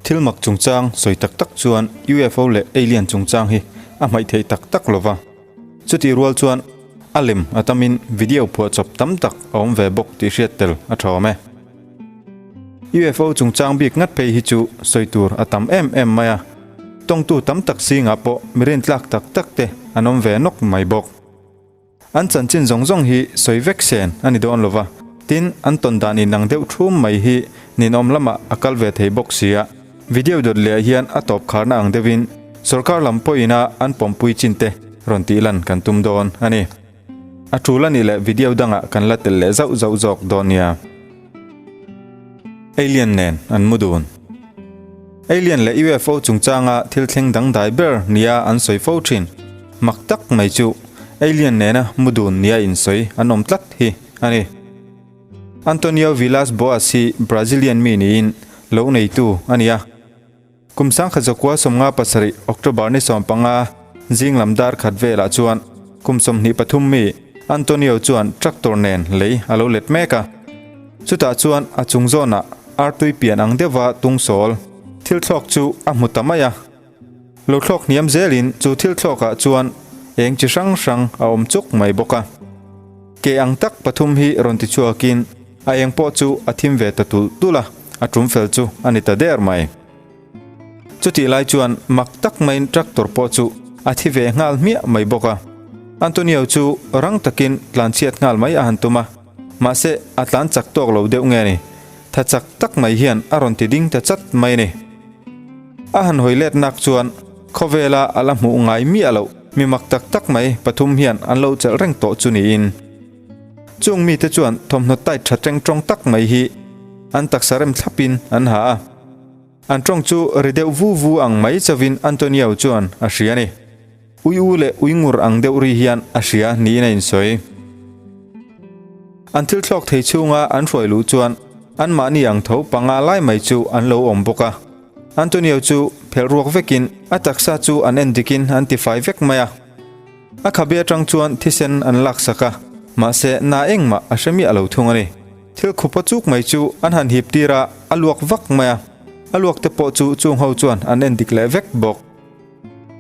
Thil mak chungchang sawi tak tak chuan UFO leh alien chungchang hi a hmaih theih tak tak lo va. Chutih rual chuan a lem a tamin video phuahchawp tam tak a awm ve bawk tih hriat tel a tha awm e. UFO chungchang bik ngat phei hi chu sawi tur a tam em em mai a, tawngtu tam tak zingah pawh mi rintlak tak tak te an awm ve nawk mai bawk. An chanchin zawng zawng hi sawi vek sen a ni dawn lo va, tin an tawn dan inang deuh thum mai hi ninawm lamah a kal ve thei bawk si a. Video dawt leh ah hian a tawp kharna ang deuhin sorkar lam pawhina an pawmpui chin te rawn tih lan kan tum dawn a ni. A tul a nih leh video dangah kan la telh leh zauh zauh zawk dawn nia. Alien nen an mu dun. Alien leh UFO chungchanga thil thleng dangdai ber nia an sawi fo thin. Mak tak mai chu Alien nena mu dun nia insawi an awm tlat hi a ni. Antonio Villas Boas hi Brazilian mi niin lo neitu a ni a. Kum sangkhat zakua 57 October ni 15 zing lam dar khat velah chuan kum 23 mi Antonio chuan tractor nen lei a lo let mek a. Chutah chuan a chung zawnah artui pian ang deuha tung sawl thil thlawk chu a hmu ta mai a. Lo thlawk hniam zelin chu thil thlawkah chuan eng chi hrang hrang a awm chuk mai bawk a. Ke ang tak pathum hi rawn ti chhuakin a eng pawh chu a thim ve ta tulh tulh a, a tum fel chu a ni ta der mai. Chutih lai chuan mak tak maiin tractor pawh chu a thi ve nghal hmiah mai bawk a. Antonio chu rang takin tlanchhiat nghal mai a han tum a, mahse a tlan chak tawk lo deuh nge ni, tha chak tak mai hian a rawn ti ding ta chat mai a ni. A han hawi let nak chuan khawvela a la hmuh ngai miah loh mi mak tak tak mai pathum hian an lo chelh reng tawh chu niin. Chung mite chuan thawmhnaw tight tha teng tawng tak mai hi an taksa rem thlapin an ha a. An tawng chu ri deuh vu vu ang mai chovin Antonio chuan a hria a ni. Ui u leh ui ngur ang deuh ri hian a hria niin a insawi. An thil thlawk thei chhunga an hruai luh chuan anmahni ang tho panga lai mai chu an lo awm bawk a. Antonio chu phelh ruak vekin a taksa chu an en dikin an tifai vek mai a. A khabe atang chuan thisen an laksak a, mahse na engmah a hre miah lo thung a ni. Thil khupa chuk mai chu an han hip tir a, a luak vak mai a. A luak te pawh chu chung ho chuan an en dik leh vek bawk.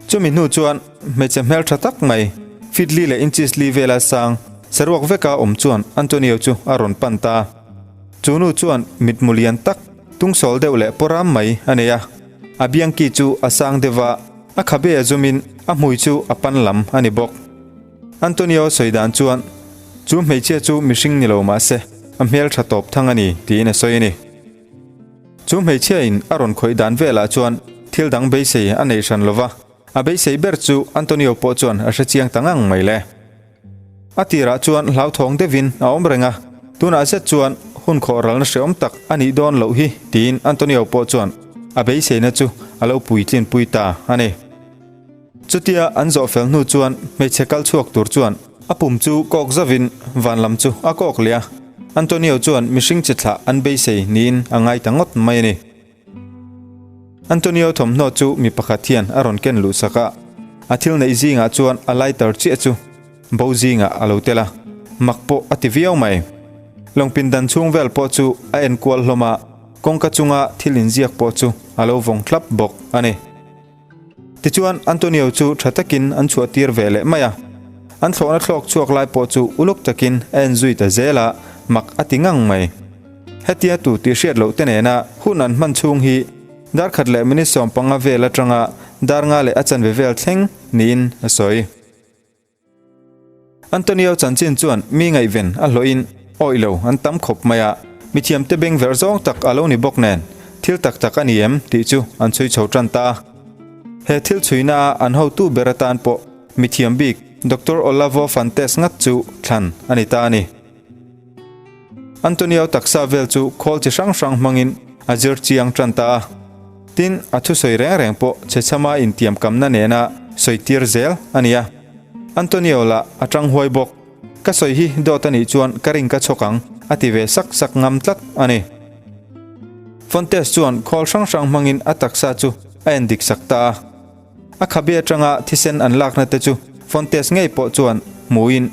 Chumi hnu chuan hmeichhe hmeltha tak mai, feet li leh inches li vela sang, saruak veka awm chuan Antonio chu a rawn pan ta. Chu nu chuan mitmu lian tak, tungsawl deuh leh pawram mai a nei a. A biangki chu a sang deuh va, a khabe a zumin a hmui chu a pan lam a ni bawk. Antonio sawi dan chuan chu hmeichhia chu mihring ni lo mah se, a hmeltha tawp thang a ni tiin a sawi a ni. Chu hmeichhia in a rawn khawih dan velah chuan thil dang beisei a nei hran lova, a beisei ber chu Antonio pawh chuan a hre chiang ta ngang mai le. A tirah chuan hlauthawng deuhin a awm reng a, tunah zet chuan hun khawh ralna hreawm tak a nih dawn loh hi tiin Antonio pawh chuan a beiseina chu a lo puitlinpui ta a ni. Chutia an zawh fel hnu chuan hmeichhe kal chhuak tur chuan a pum chu kawk zavin van lam chu a kawk leh a. Antonio chuan mihring chi thlah an beisei niin a ngai ta ngawt mai a ni. Antonio thawmhnaw chu mi pakhat hian a rawn ken luh sak a, a thil neih zingah chuan a lighter chiah chu bo zingah a lo tel a, mak pawh a ti viau mai. Lawngpindan chhung vel pawh chu a enkual hlawm a, kawngka chunga thil inziak pawh chu a lo vawng thlap bawk a ni. Tichuan, Antonio chu tha takin an chhuah tir ve leh mai a. An thlawhna thlawk chhuak lai pawh chu uluk takin a en zui ta zel a, mak a ti ngang mai. Hetia tu tih hriat loh te nena hun an hman chhung hi dar khat leh minute 15 vel atanga dar nga leh a chanve vel thleng niin a sawi. Antonio chanchin chuan mi ngaihven a hlawhin awih lo an tam khawp mai a, mithiamte beng verh zawng tak a lo ni bawk nen thil tak tak a ni em tih chu an chhui chho tan ta a. He thil chhuina a an hotu ber atan pawh mithiam bik Doctor Olavo Fantes ngat chu thlan a ni ta a ni. Antonio taksa vel chu khawl chi hrang hrang hmangin a zir chiang tan ta a. Tin, a thusawi reng reng pawh chhechhama intiamkamna nena sawi tir zel a ni a. Antonio lah a tang huai bawk. Ka sawi hi dawt a nih chuan ka ring ka chhawk ang, a ti ve sak sak ngam tlat a ni. Fontes chuan khawl hrang hrang hmangin a taksa chu a en dik sak ta a. A khabe atanga thisen an lakna te chu Fontes ngei pawh chuan hmuin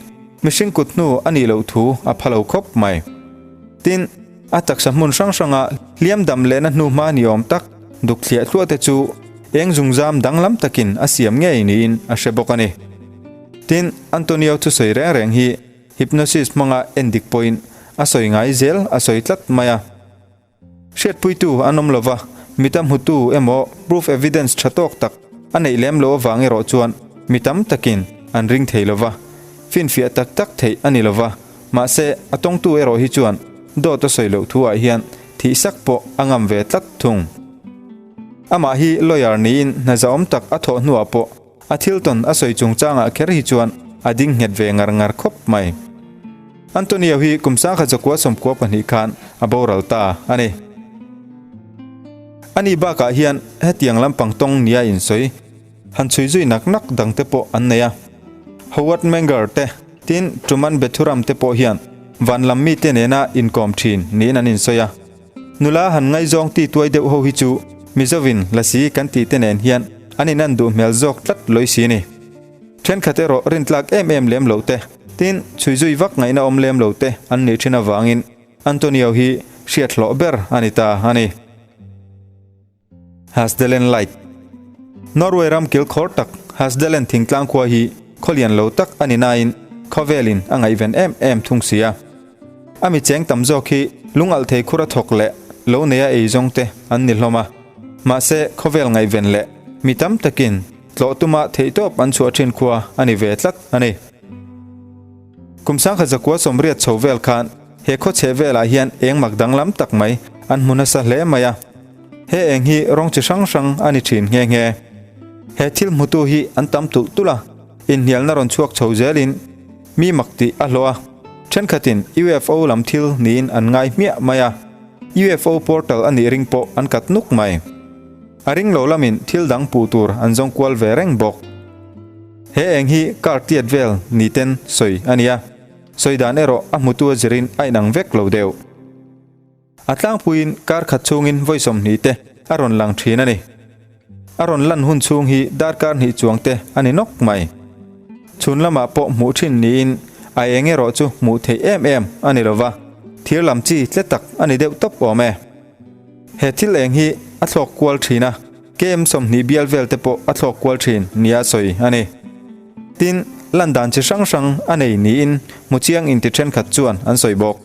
mihring kut hnu a nih loh thu a pha lo khawp mai. Tin, a taksa hmun hrang hranga hliam dam lehna hnu hma ni awm tak duk thliah thluah te chu eng zungzam danglam takin a siam ngei niin a hre bawk a ni. Tin, Antonio thusawi reng reng hi hypnosis hmanga endik pawhin a sawi ngai zel a sawi tlat mai a. Hriatpuitu an awm lova, mi tam hmutu emaw proof evidence tha tawk tak a neih lem loh avang erawh chuan mi tam takin an ring thei lova, finfiah tak tak theih a ni lova, mahse a tawngtu erawh hi chuan dawt a sawi loh thu ah hian thihsak pawh a ngam ve tlat thung. Amah hi lawyer niin hna zahawm tak a thawh hnuah pawh A thil tawn a sawi chungchangah kher hi chuan a ding nghet ve ngar ngar khawp mai. Antonio hi kum 1992 khan a boral ta a ni. Ani bakah hian hetiang lampang tawng nia insawi han chhui zui nak nak dangte pawh an nei a. Howard Menger te, tin Truman Bethuram te pawh hian van lam mite nena inkawm thin niin an insawi a. Nula han ngaihzawng ti tuai deuh ho hi chu Mizovin lasi kan tih te nen hian an inan duh hmel zawk tlat lawih si ni. Thenkhat erawh rintlak em em lem lo te, tin chhui zui vak ngaihna awm lem lo te an nih thin avangin Antonio hi hriat hlawh ber a ni ta a ni. Hasdelen Light Norway ram kilkhawr tak Hasdelen thingtlang khua hi khawlian lo tak a ni nain khawvelin a ngaihven em em thung si a. A mi cheng tam zawk hi lungalh thei khura thawk leh lo neia ei zawng te an ni hlawm a. Mahse khawvel ngaihven leh mi tam takin tlawh tuma theihtawp an chhuah thin khua a ni ve tlat a ni. Kum 1980 chho vel khan he khaw chheh velah hian eng mak danglam tak mai an hmu nasa hle mai a. He eng hi rawng chi hrang hrang a ni thin nghe nghe. He thil hmutu hi an tam tulh tulh a, inhnialna rawn chhuak chho zelin mi mak tih a hlawh a. Thenkhatin UFO lam thil niin an ngai hmiah mai a, UFO portal a nih ring pawh an kat nuk mai. A ring lo lamin thil dang puh tur an zawng kual ve reng bawk. He eng hi car tiat vel ni ten sawi a ni a, sawi dan erawh a hmutu a zirin a inang vek lo deuh. A tlangpuiin kar khat chhungin vawi 20 te a rawn lang thin a ni. A rawn lan hun chhung hi darkar hnih chuang te a ni nawk mai. Chhun lamah pawh hmuh thin niin a eng erawh chu hmuh theih em em a ni lova, thir lam chi tle tak a ni deuh tawp awm e. He thil eng hi a thlawk kual thin a, KM 20 bial vel te pawh a thlawk kual thin nia sawi a ni. Tin, lan dan chi hrang hrang a nei niin hmuchiang inti thenkhat chuan an sawi bawk.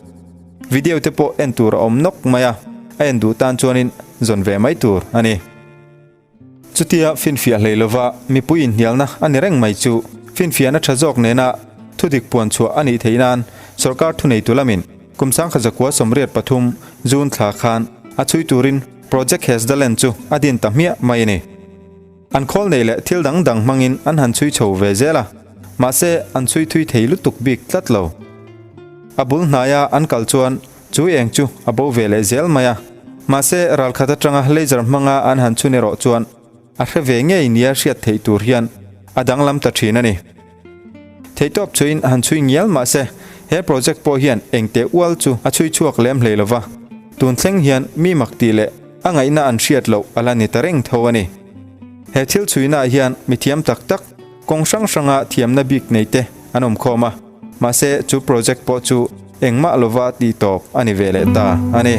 Video te pawh en tur a awm nawk mai a, a en duh tan chuanin zawn ve mai tur a ni. Chutia finfiah hlei lova mipui inhnialna a ni reng mai chu finfiahna tha zawk nena thudik puan chhuah a nih theih nan sawrkar thuneitu lamin kum 1983 June thla khan a chhui turin Project Hesdalen chu a din ta hmiah mai a ni. An khawl nei leh thil dang dang hmangin an han chhui chho ve zel a, mahse an chhui thui thei lutuk bik tlat lo. A bul hnaia an kal chuan chu eng chu a bo ve leh zel mai a, mahse ralkhat atanga laser hmanga an han chhun erawh chuan a hre ve ngei nia hriat theih tur hian a danglam ta thin a ni. Theihtawp chuin han chhui ngial mahse he project pawh hian engteh ual chu a chhui chhuak lem hlei lova, tun thleng hian mi mak tih leh a ngaihna an hriat loh a la ni ta reng tho a ni. He thil chhuinaah hian mi thiam tak tak, kawng hrang hranga thiamna bik nei te an awm khawm a, mahse chu project pawh chu engmah lova tih tawp a ni ve leh ta a ni.